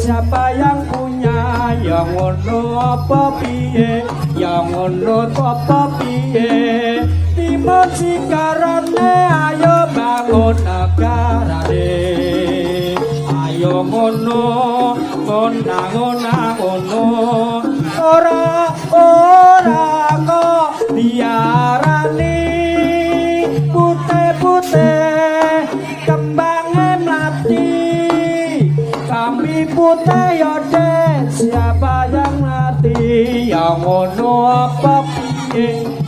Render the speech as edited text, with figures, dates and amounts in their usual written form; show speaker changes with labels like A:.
A: Siapa yang punya? Ya ngono apa piye? Ya ngono apa piye? Timun sikarane, ayo bangun negarane. Ayo ngono, ngono, ngono, ngono. Ora, ora kok diarani putih-putih kembange mlati. Kambi putih ya Dek, siapa yang mati? Ya ngono apa piye?